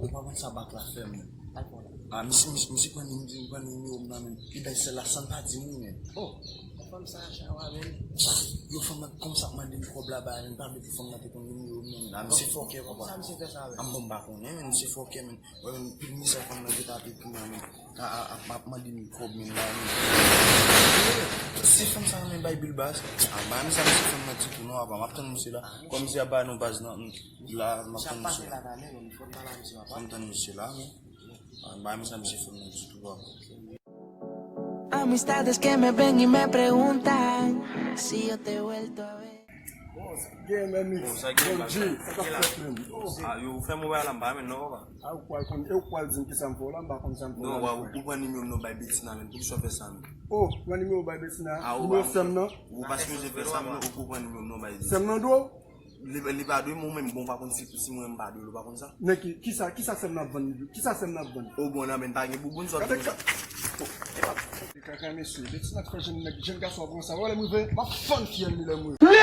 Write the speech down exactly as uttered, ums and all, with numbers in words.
Ou pa konn sa bak la fè, men. Ah, misye, misye, misye pran nim-, pran nimewo m nan men. Li bay sèl la san pa di moun, men. Oh, fanm sa chawa, men. Yo fanm nan kòm sa ap mande m kòb la ba, men pa vle pou fanm nan te pran nimewo m nan men. Ah, misye fòkè, papa. Sa misye fè sa, men. Ah, bon, m pa konnen, men misye fòkè, men. Wè, men, pil mizè fanm nan te tape pou mwen, men. A, a, a, ap mande m kòb, men, la, men. Si fanm sa renmen bay bil baz, a, ba misye, misye fanm nan ti tou, non, apa, m ap tann misye la. Kòm misye ap ba nou baz nan, la, m ap tann misye la. Fò m tann misye la, men. Ah, ba misye, misye fanm nan ti tou, apa. Amistades que me ven y me preguntan si yo te he vuelto a ver. Bon, sa gen, men, mix. Bon, sa gen, Bon, G, sa k ap fèt, menm? Oh. Ah, yo fè m wè la, m pa renmen non, papa. Ah, ou pral konn, e ou pral di m kisa m fè w la, m pa konn sa m fè w la, non, papa, ou pran nimewo m non bay Betina, men, poukisa w fè sa, men? Oh, pran nimewo bay Betina, ah, nimewo sè m nan. Ou pa sipoze fè sa, men, ou pran nimewo m non bay Betina. Sè m nan dwe w? Li, li pa dwe m, ou menm, bon, pa konn si, si mwen m pa dwe l, ou pa konn sa? Men ki, kisa, kisa sè m nan ap vann? Kisa sè m nan ap vann? Oh, bon, nan, men, pa gen bouboun, sa. Gade ka-, oh, e pa. E kaka, mesye, Betina k fè jèn nèg, jèn gason ap pran sa. Wè, lè m rive, m ap fann fyèl li, lè m rive.